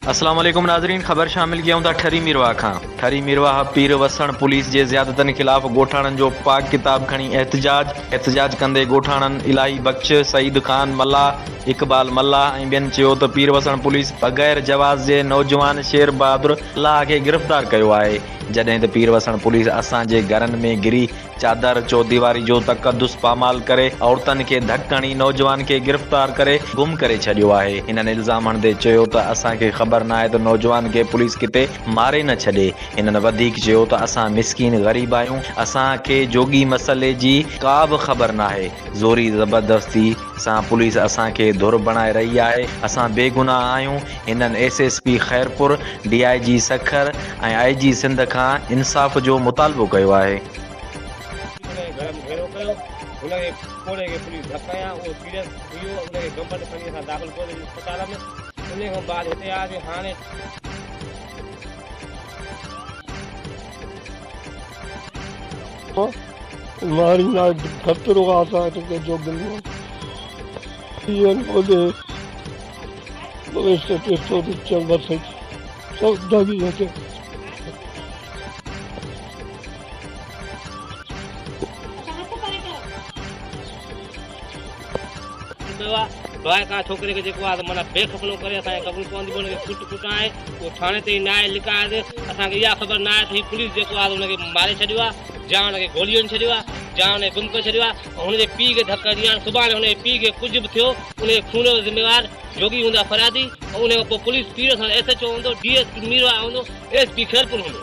اسلام عليڪم ناظرين خبر شامل ڪيون ٿا ٺري ميرواهه کان ٺري ميرواهه پير وسڻ پوليس جي زيادتن خلاف ڳوٺاڻن جو پاڪ ڪتاب کڻي احتجاج احتجاج ڪندي ڳوٺاڻن الاهي بخش سعيد خان ملاح اقبال ملاح ۽ ٻين چيو ته پير وسڻ پوليس بغير جواز جي نوجوان شير بهادر ملاح کي گرفتار ڪيو آهي جڏهن ته پير وسڻ پوليس اسان جي گهرن ۾ گري چادر چوديواري جو تقدس پامال ڪري عورتن کي ڌڪ هڻي نوجوان کي گرفتار ڪري گم ڪري ڇڏيو آهي. هنن الزام هڻندي چيو ته اسان کي خبر ناهي ته نوجوان کي پوليس ڪٿي ماري نه ڇڏي. هنن وڌيڪ چيو ته اسان مسڪين غريب آهيون اسان کي جوڳي مسئلي جي ڪا به خبر ناهي زوري زبردستي سان پوليس اسان کي ڌر بڻائي رهي آهي اسان بيگناهه آهيون هنن S S P Khairpur, D I G Sukkur ۽ I G Sindh کان انصاف جو مطالبو ڪيو آهي. هن کي گهر ۾ گهيرو ڪيو، هن کي پوڙهي کي پوليس ڌڪ هنيا، اهو سيريس ٿي ويو، ان کي گمبٽ کڻي اسان داخل ڪيوسين اسپتال ۾، ان کان بعد هتي آياسين، هاڻي. ماريندا خطرو آ اسان کي ڪنهن جو ملڻو ڪيو آ ڀاء ڪا ڇوڪري کي جيڪو آ ته معنيٰ بي خفنو ڪري اسان کي خبرون پونديون پوء ان کي ڪٽ ڪٽائي اهو ٿاڻي تي ئي ناهي لڪايو ته اسان کي اها خبر ناهي ته هي پوليس جيڪو آ ته ان کي ماري ڇڏيو آ يا ان کي گولي هڻي ڇڏيو آ يا ان کي گم ڪري ڇڏيو آ ۽ هن جي پيء کي ڌڪ هڻي هاڻ سڀاڻي هن جي پيء کي ڪجهه به ٿيو ان جي خون جو ذميوار جوڳي هوندا فريادي ۽ ان کان پوء پوليس پير سان ايس ايڇ او هوندو ڊي ايس پي ميرواهه هوندو ايس پي خيرپور هوندو.